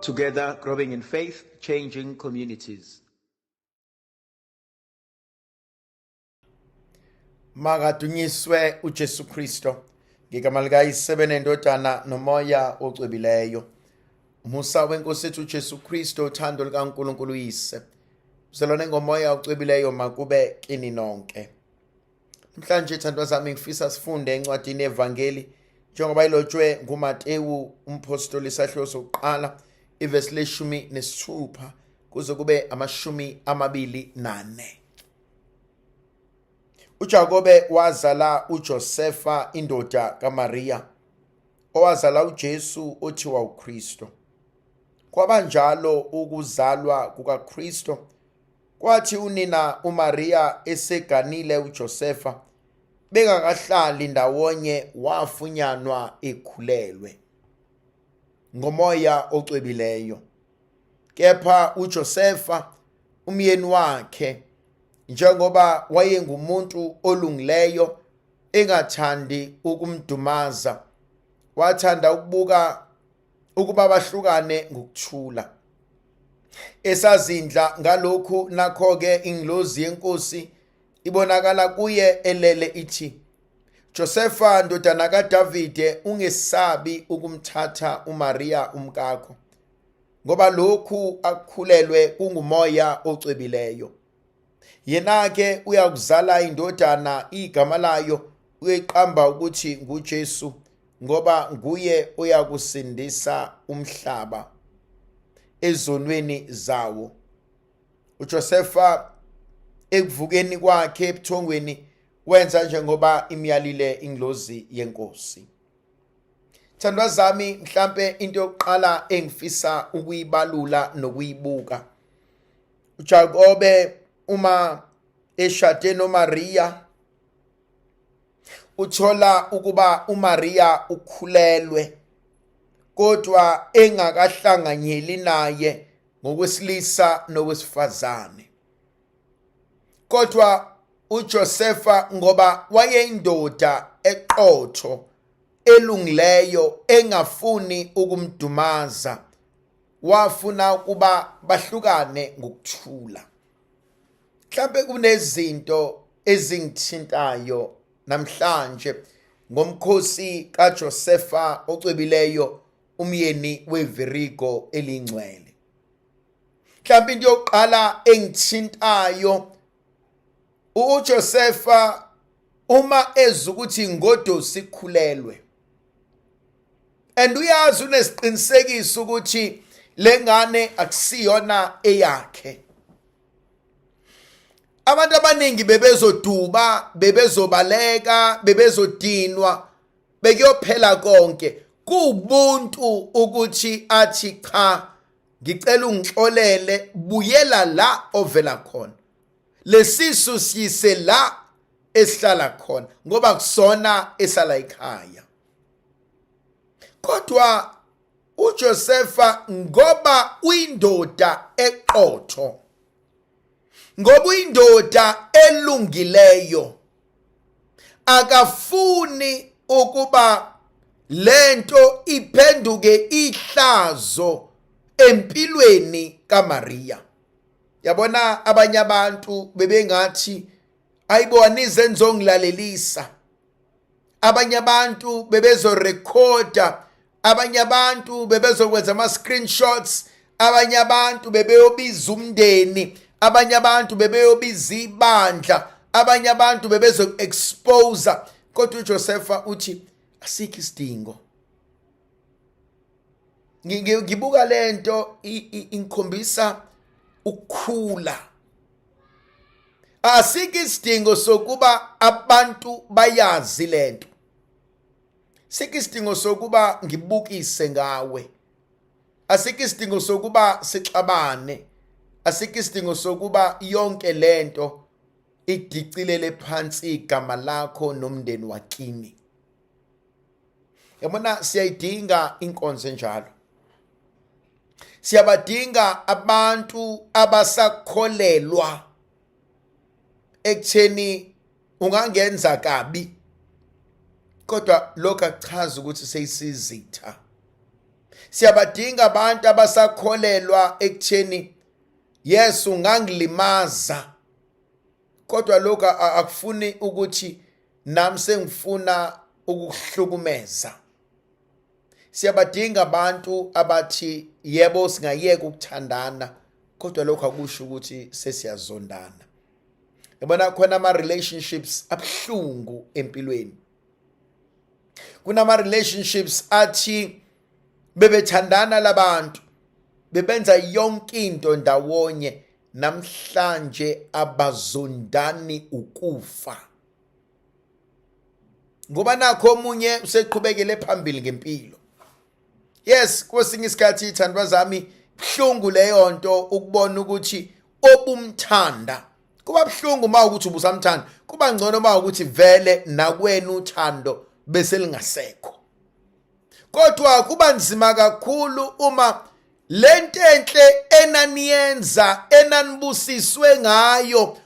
Together, growing in faith, changing communities. Makadunyiswe uJesu Kristo ngegama likaYise benendodana nomoya ocwebileyo. Umusa wenkosi ethu uJesu Kristo, uthando likaNkulunkulu uYise, uzalwane ngomoya ocwebileyo makube kini nonke. Namhlanje thandwa zami ngifisa sifunde encwadini yevangeli njengoba ilotshwe nguMatewu umpostoli isahluko sokuqala ivesi leshumi nesithupha kuze kube 24. UJakobe wazala uJosefa indoda kaMariya owazala uJesu othiwa uKristo. Kwaba njalo ukuzalwa kukaKristo. Kwathi unina uMariya eseganile uJosefa bengakahlali ndawonye wafunyanwa ekhulelwe ngomoya ocwebileyo. Kepha uJosefa umyeni wakhe njengoba wayengumuntu olungileyo engathandi ukumdumaza wathanda ukubuka ukuba bahlukane ngokuthula. Esazindla ngalokhu nakho-ke ingilozi yenkosi ibonakala kuye elele ithi, Josefa ndodana kaDavide, ungesabi ukumthatha uMariya umkakho, ngoba lokhu akukhulelwe kungumoya ocwebileyo. Yena-ke uyakuzala indodana, igama layo uyoyiqamba ukuthi nguJesu, ngoba nguye oyakusindisa umhlaba ezonweni zawo. uJosefa ekuvukeni kwakhe ebuthongweni wenza njengoba imyalile ingilozi yenkosi. Thandwa zami, mhlampe into yokuqala engifisa ukuyibalula nokuyibuka, uJakobe uma eshade noMariya uthola ukuba uMariya ukhulelwe kodwa engakahlanganyeli naye ngokwesilisa nowesifazane. Kodwa uJosefa ngoba wayeyindoda eqotho elungileyo engafuni ukumdumaza wafuna ukuba bahlukane ngokuthula. Mhlambe kunezinto ezingithintayo namhlanje ngomkhosi kaJosefa ocwebileyo umyeni weVirigo elingcwele. Mhlawumbe into yokuqala engithintayo uJosefa uma ezwa ukuthi ingodosi ikhulelwe and uyazi unesiqinisekiso ukuthi lengane akusiyona eyakhe. Abantu abaningi bebezoduba, bebezobaleka, bebezodinwa, bekuyophela konke. Kuwubuntu ukuthi athi cha, ngicela ungixolele, buyela la ovela khona, lesisu siyise la esihlala khona ngoba kusona esala ekhaya. Kodwa uJosefa ngoba uyindoda eqotho, ngoba uyindoda elungileyo, akafuni ukuba lento iphenduke ihlazo empilweni kaMaria. Yabona abanye abantu bebengathi ayibo anize nizongilalelisa, abanye abantu bebezorekhoda, abanye abantu bebezokwenza ama-screenshots, abanye abantu bebeyobiza umndeni, abanye abantu bebeyobiza ibandla, abanye abantu bebezo-expose. Kodwa uJosefa uthi asikho isidingo. Ngibuka lento ingikhombisa ukukhula. Asikho isidingo sokuba abantu bayazi lento. Sikho isidingo sokuba ngibukise ngawe. Asikho isidingo sokuba sixabane. Asikho isidingo sokuba yonke lento idicilele phansi igama lakho nomndeni wakini. Yabona siyayidinga inkonzo enjalo. Siyabadinga abantu abasakholelwa ekutheni ungangenza kabi, kodwa lokho akuchazi ukuthi seyisizitha. Siyabadinga abantu abasakholelwa ekutheni, yes, ungangilimaza, kodwa lokho akufuni ukuthi nami sengifuna ukukuhlukumeza. Siyabadinga abantu abathi, yebo, singayeka ukuthandana, kodwa lokho akusho ukuthi sesiyazondana. Yabona, khona ama relationships abuhlungu empilweni. Kunama relationships athi bebethandana labantu, bebenza yonke into ndawonye, namhlanje abazondani ukufa, ngoba nakho omunye useqhubekele phambili ngempilo. Yes, kwesinye isikhathi, ithandwa zami, buhlungu leyo nto, ukubona ukuthi obumthanda kuba buhlungu. Uma ukuthi ubusamthanda, kuba ngcono uma ukuthi vele nakwena uthando bese lingasekho, kodwa kuba nzima kakhulu uma lento enhle enaniyenza, enanibusiswe ngayo,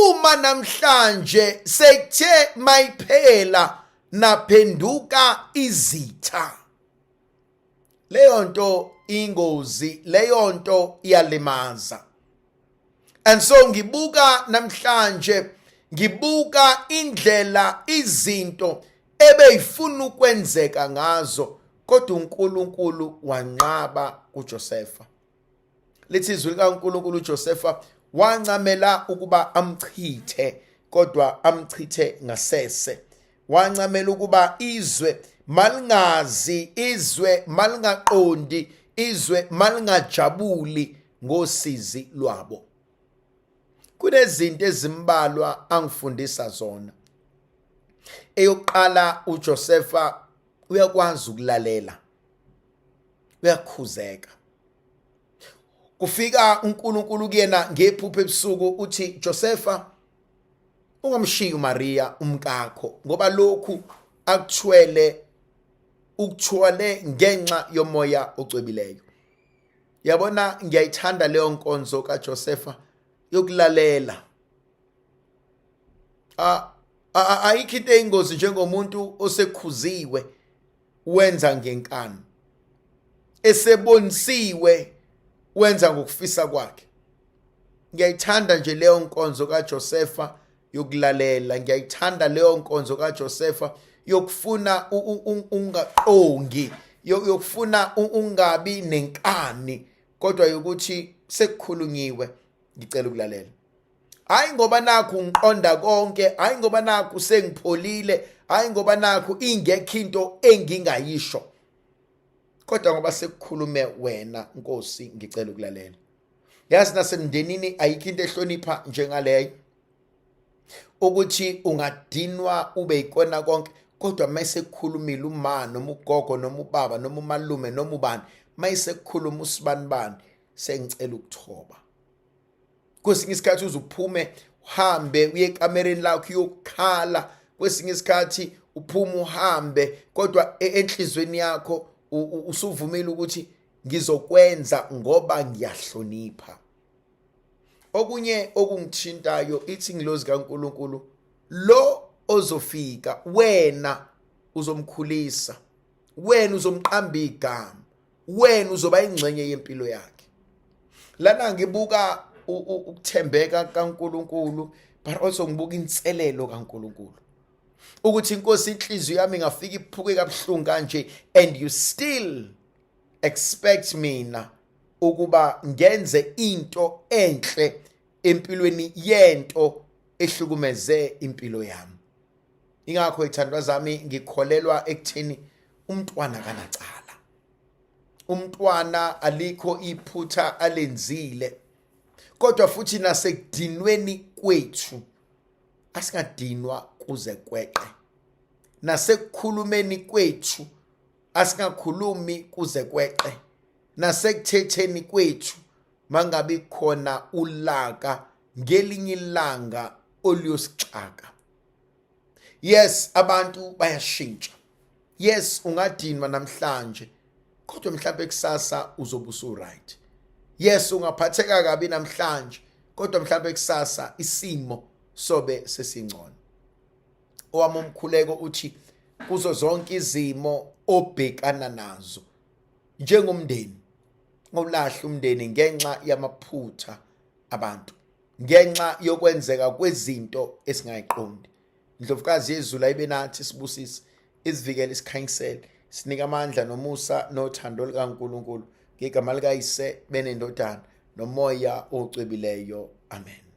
uma namhlanje sekuthe mayiphela naphenduka izitha. Leyo nto ingozi, leyo nto iyalimaza. And so ngibuka namhlanje, ngibuka indlela izinto ebeyifuna ukwenzeka ngazo, kodwa uNkulunkulu wanqaba kuJosepha. Lithi izwi likaNkulunkulu, uJosepha wancamela ukuba amchithe, kodwa amchithe ngasese. Wancamela ukuba izwe malingazi, izwe malingaqondi, izwe malingajabuli ngosizi lwabo. Kunezinto ezimbalwa angifundisa zona. Eyokuqala, uJosepha uyakwazi ukulalela, uyakhuzeka. Kufika uNkulunkulu kuyena ngephupho ebusuku, uthi, "Josepha, ungamshiyi uMaria umkakho, ngoba lokhu akuthwele ukuthwale ngenxa yomoya ocwebileyo." Yabona, ngiyayithanda leyo nkonzo kaJosepha yokulalela. Ayikho into eyingozi njengomuntu osekhuziwe wenza ngenkani, esebonisiwe wenza ngokufisa kwakhe. Ngiyayithanda nje leyo nkonzo kaJosepha yokulalela. Ngiyayithanda leyo nkonzo kaJosepha yokufuna ungaqongi, yokufuna ungabi nenkani, kodwa yokuthi sekukhulunyiwe, ngicela ukulalela. Hayi ngoba nakhu ngiqonda konke, hayi ngoba nakhu sengipholile, hayi ngoba nakhu ingekho into engingayisho, kodwa ngoba sekukhulume wena, Nkosi, ngicela ukulalela. Yazi, nasemndenini ayikho into ehlonipha njengaleyo, ukuthi ungadinwa ube ikona konke, kodwa mayise kukhulumile uma noma ugogo noma ubaba noma umalume noma ubani, mayise kukhuluma usibanibani, sengicela ukuthoba. Kwesinye isikhathi uze uphume uhambe uye ekamereni lakho uyokhala. Kwesinye isikhathi uphuma uhambe, kodwa enhlizweni yakho usuvumile ukuthi ngizokwenza ngoba ngiyahlonipha. Okunye okungithintayo, ithi ingilozi kaNkuluNkulu, lo ozofika, wena uzomkhulisa, wena uzomqamba igama, wena uzoba ingxenye yempilo yakhe. Lana ngibuka ukuthembeka kaNkuluNkulu, but also ngibuka inselelo kaNkuluNkulu, ukuthi inkosi, inhliziyo yami ingafika iphuke kabuhlungu kanje, and you still expect mina ukuba ngenze into enhle empilweni yento ehlukumeze impilo yami. Ingakho, ithandwa zami, ngikholelwa ekutheni umntwana kanacala, umntwana alikho iphutha alenzile, kodwa futhi nasekudinweni kwethu asingadinwa kuze kweqe, nasekukhulumeni kwethu asingakhulumi kuze kweqe, nasekuthetheni kwethu mangabe khona ulaka ngelinye ilanga oluyosixaka. Yes, abantu bayashintsha. Yes, ungadinwa namhlanje, kodwa mhlawumbe kusasa uzobe usu right. Yes, ungaphatheka kabi namhlanje, kodwa mhlawumbe kusasa isimo sobe sesingcono. Owami umkhuleko uthi, kuzo zonke izimo obhekana nazo, Njengomndeni, ngowulahla umndeni ngenxa yamaphutha abantu, ngenxa yokwenzeka kwezinto esingayiqondi. Indlovukazi yezulu ayibe nathi, sibusise, isivikele, isikhanyisele, sinike amandla nomusa nothando likaNkulunkulu, ngegama likaYise benendodana noMoya ocwebileyo. Amen.